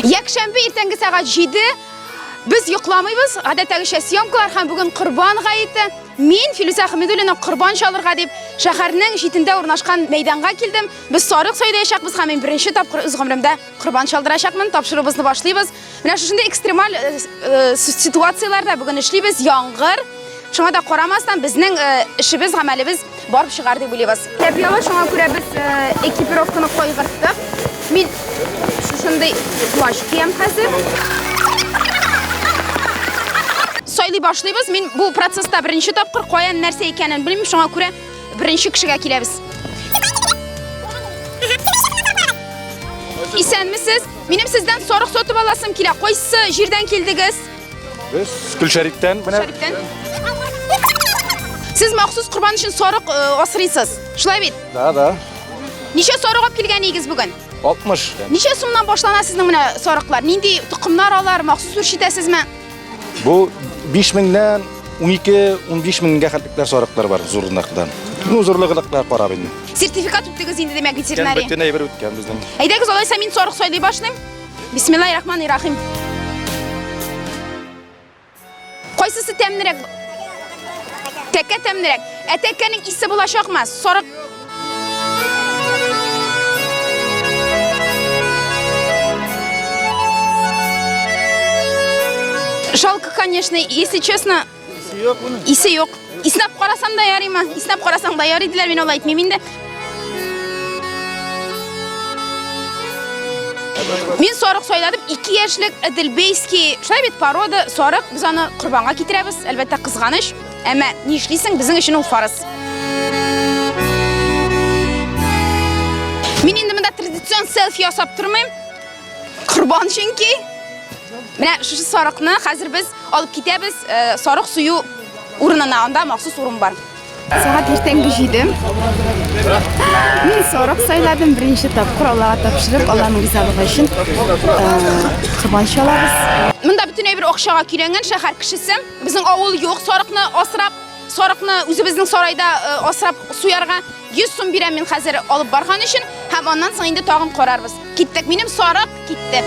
Якшәмбе иртәнге сәгать 7. Без йокламыйбыз, гадәттәгечә съемкалар һәм бүген Корбан гаете. Мин Филүсә Хәмидуллина корбан чалырга дип шәһәрнең читендә урнашкан мәйданга килдем. Без сарык сайлаячакбыз һәм мин беренче тапкыр үз гомеремдә корбан чалдырачакмын. Тапшыруыбызны башлыйбыз. Менә шушындый экстремаль э, э, ситуацияләрдә бүген эшлибез. Яңгыр. Шуңа да карамастан безнең э, эшебез, гамәлебез барып чыгар дип уйлыйбыз. Тәпияла шуңа күрә без экипировканы кайгырттык. Мин шушындый плащ киям хәзер. Сайлый башлыйбыз. Мин бу процесста беренче тапкыр каян нәрсә икәнен белмим, шуңа күрә беренче кешегә киләбез. Исәнмесез. Минем сездән сарык сатып аласым килә. Кайсы җирдән килдегез? Без Көлшәриптән. Менә Шәриптән. Сез махсус корбан өчен сарык э, асрыйсыз. Шулай бит? Да, да. Ничә сарык алып килгән идегез бүген? 60. Ничә сумнан башлана сезнең менә сарыклар? Нинди токымнар алар? Махсус үрчетәсезме? Бу 5000-нән 12-15 меңгә хәтлекләр сарыклар бар зурлыктан. Ну, зурлыгына карап инде. Сертификат үттегез инде, димәк, ветеринария. Бөтен әйбер үткән безнең. Әйдәгез, алайса мин сарык сайлый башлыйм. Бисмиллаһи рахмани рахим. Кайсысы тәмлерәк? Тәкә тәмлерәк. Ә тәкәнең исе булачакмы? Сарык Жалко, конечно, если честно. Исе юк буның. Исе юк. Иснәп карасам да ярыймы? Иснәп карасаң да ярый диләр, мин алай әйтмим инде. Мин сарык сайладым, 2 яшьлек Эдельбейский, шулай бит порода сарык, без аны корбанга китерәбез, әлбәттә кызганыч, әмма ни эшлисең, безнең өчен ул фарыз. Мин инде монда традицион селфи ясап тормыйм. Корбан чөнки. Менә шушы сарыкны хәзер без алып китәбез, э, сарык сую урынына, анда махсус урын бар. Сәгать иртәнге 7. Мин сарык сайладым беренче тапкыр Аллага тапшырып, Алланың ризалыгы өчен корбан чалабыз. Монда бөтен әйбер акчага көйләнгән шәһәр кешесе. Безнең авыл юк, сарыкны асрап, сарыкны үзебезнең сарайда асрап суярга 100 сум бирәм мин хәзер алып барган өчен һәм аннан соң инде тагын карарбыз. Киттек, минем сарык китте.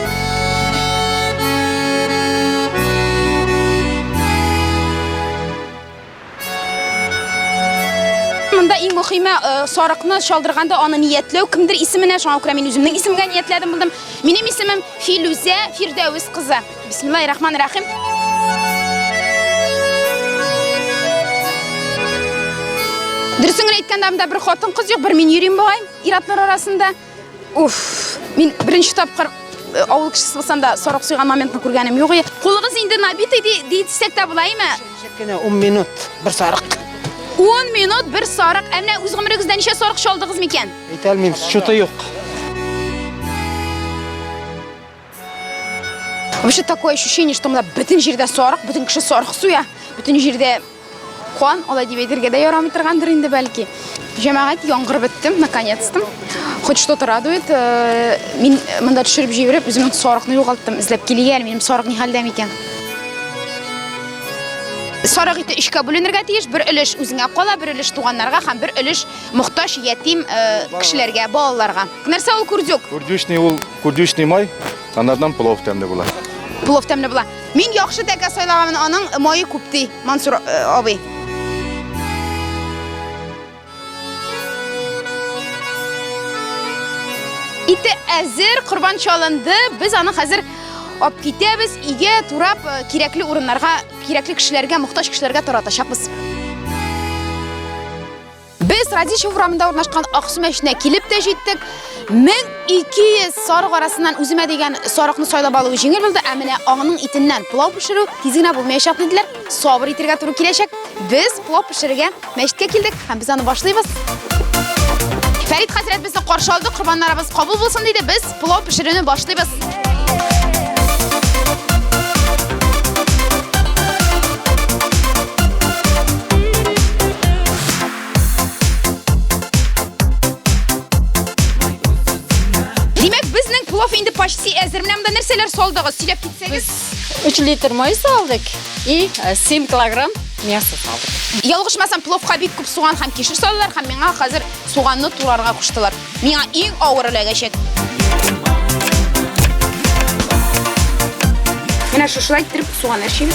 Монда иң мөхиме э, сарыкны чалдырганда аны ниятләү, кемдер исеменә, шуңа күрә мин үземнең исемгә ниятләдем булдым. Минем исемем Филүзә Фирдәвес кызы. Бисмиллаһи рахмани рахим. Дөресен генә әйткәндә, монда бер хатын-кыз юк, бер мин йөрим бугай, ир-атлар арасында. Уф, мин беренче тапкыр э, авыл кешесе булсам да сарык суйган моментны күргәнем юк. Кулыгыз инде набитый ди, дисәк тә була име? Кенә 10 минут бер сарык. 10 минут бер сарык. Ә менә үз гомерегездә ничә сарык чалдыгыз микән? Әйтә алмыйм, счеты юк. Вообще такое ощущение, что монда бөтен җирдә сарык, бөтен кеше сарык суя, бөтен җирдә кан, алай дип әйтергә дә ярамый торгандыр инде бәлки. Җәмәгать, яңгыр бетте, наконец-то. Хоть что-то радует. Э, мин монда төшереп җибәреп, үземнең сарыкны югалттым. Эзләп килик әле, минем сарык ни хәлдә микән? Сарык ите өчкә бүленергә тиеш. Бер өлеш үзеңә кала, бер өлеш туганнарга һәм бер өлеш мохтаҗ ятим э, кешеләргә, балаларга. Нәрсә ул курдюк? Курдючный ул курдючный май, анардан плов тәмле була. Плов тәмле була. Мин яхшы тәкә сайлаганмын, аның мае күп ди Мансур э, абый. Ите әзер, корбан чалынды. Без аны хәзер алып китәбез, өйгә турап, э, кирәкле урыннарга, кирәкле кешеләргә, мохтаҗ кешеләргә таратачакбыз. Без Радищев урамында урнашкан Аксу мәчетенә килеп тә җиттек. 1200 сарык арасыннан үземә дигән сарыкны сайлап алу җиңел булды, ә менә аңның итеннән пылау пешерү тиз генә булмаячак диделәр. Сабыр итәргә туры киләчәк. Без пылау пешерергә мәчеткә килдек һәм без аны башлыйбыз. Фәрит хәзрәт безне каршы алды, корбаннарыбыз кабул булсын диде. Без пылау пешерүне башлыйбыз. Димәк, безнең плов инде почти әзер. Менә монда нәрсәләр салдыгыз? Сөйләп китсәгез. 3 литр май салдык и 7 килограмм мясо салдык. Ялгышмасам, пловка бик күп суган һәм кишер салдылар һәм миңа хәзер суганны турарга куштылар. Миңа иң авыр эләгәчәк. Менә шушылай иттереп суган әрчибез.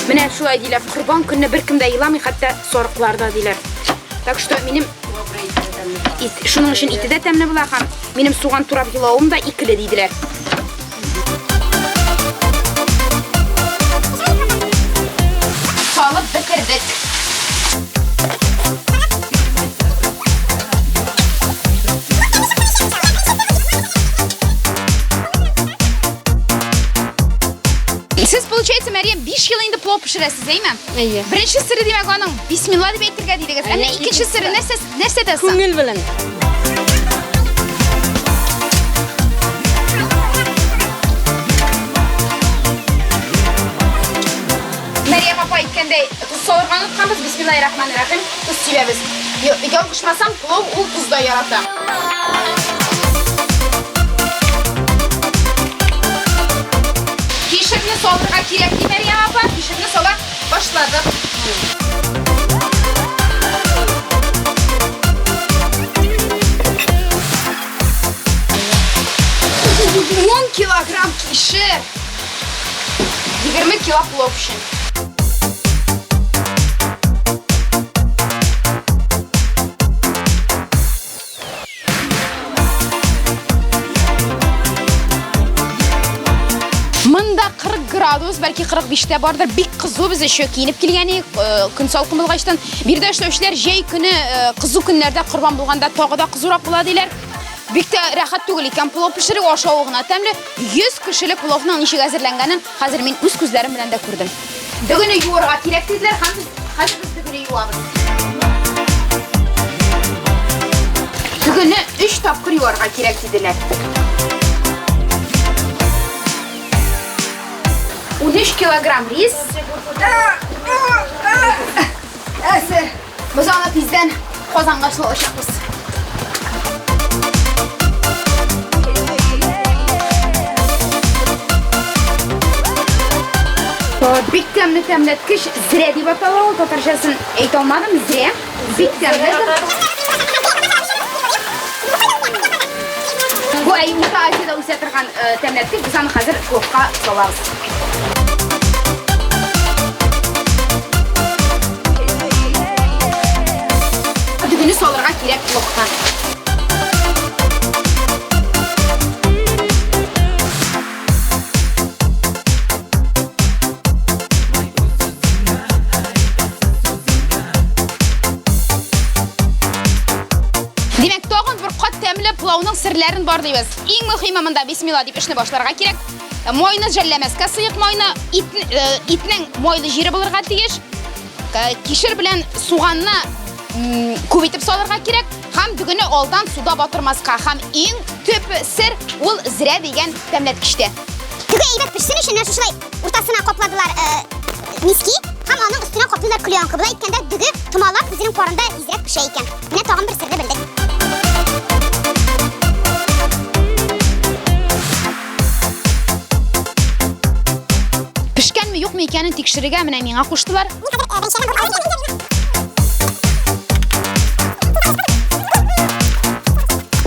Менә шулай диләр, корбан көнне беркем дә еламый, хәтта сарыклар да диләр. Так что минем ит, шуның өчен ите дә тәмле була һәм минем суган турап елавым да икеле диделәр. Салып бетердек. Сез, получается, Мәрьям, 5 ел инде плов пешерәсез, әйме? Әйе. Беренче сере димәк аның бисмилла дип әйтергә дидегез. Ә менә икенче сере нәрсә нәрсәдә соң? Күңел белән. Мәрьям апа әйткәндәй, тоз салырга онытканбыз. Бисмиллаһир-рахманир-рахим. Тоз сибәбез. Ялгышмасам, плов ул тоз да ярата. Кишерне салырга кирәк, ди Мәрьям апа. Кишерне сала башладык. Ун килограмм кишер. 20 кило плов өчен. Монда 40 градус, бәлки 45 тә бардыр. Бик кызу без еще киенеп килгән идек, э, көн салкын булгачтан. Биредә эшләүчеләр җәй көне э, кызу көннәрдә корбан булганда тагы да кызурак була диләр. Бик тә рәхәт түгел икән плов пешерү, ашавы гына тәмле. 100 кешелек пловның ничек әзерләнгәнен хәзер мин үз күзләрем белән дә күрдем. Дөгене юарга кирәк диделәр һәм без хәзер без дөгене юабыз. Дөгене 3 тапкыр юарга кирәк диделәр. 13 килограмм рис. Әзер. Без аны тиздән Казанга салачакбыз. Бик тәмле тәмләткеч зрә дип атала ул, татарчасын әйтә алмадым, зрә. Бик тәмле. Бу әй Урта Азиядә үсә торган э, тәмләткеч, без аны хәзер пловка салабыз. Дөгене салырга кирәк пловка. Димәк, тагын бер кат тәмле пылауның серләрен барлыйбыз. Иң мөһиме монда бисмилла дип эшне башларга кирәк. Майны жәлләмәскә, сыек майны, ит, э, итнең майлы җире булырга тиеш. Э, кишер белән суганны күп итеп салырга кирәк һәм дөгене алдан суда батырмаска. Һәм иң төп сер ул зрә дигән тәмләткечтә. Дөге әйбәт пешсен өчен менә шушылай уртасына капладылар э, миски һәм аның өстенә каплыйлар клеенка. Болай иткәндә дөге томалап үзенең парында тизрәк пешә икән. Менә тагын бер серне белдек. Пешкәнме юкмы икәнен тикшерергә менә миңа куштылар.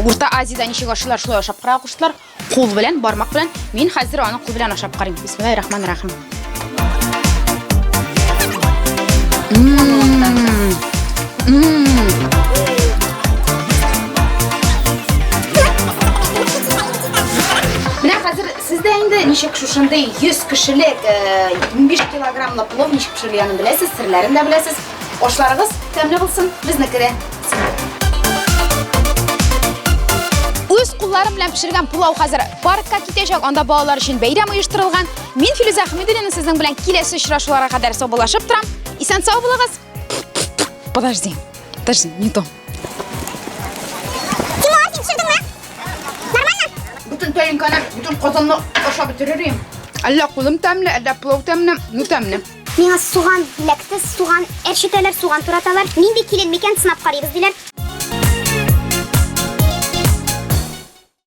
Урта Азиядә ничек ашыйлар, шулай ашап карарга куштылар. Кул белән, бармак белән. Мин хәзер аны кул белән ашап карыйм. Бисмиллаһир рахманир рахим. Менә хәзер сез дә инде ничек шушындый 100 кешелек 15 э, килограммлы плов ничек пешерелгәнен беләсез, серләрен дә беләсез. Ашларыгыз тәмле булсын, безнеке дә. Үз кулларым белән пешергән пылау хәзер паркка китәчәк, анда балалар өчен бәйрәм оештырылган. Мин Филүзә Хәмидуллина сезнең белән киләсе очрашуларга кадәр саубуллашып торам. Исән сау булыгыз. Подожди, подожди, не то. Тимур, син пешердеңме? Нормально? Бөтен тәлинкәне, бөтен казанны ашап бетерер идем. Әллә кулым тәмле, әллә пылау тәмле, ну тәмле. Миңа суган эләкте, суган әрчетәләр, суган тураталар. Нинди килен микән, сынап карыйбыз диләр.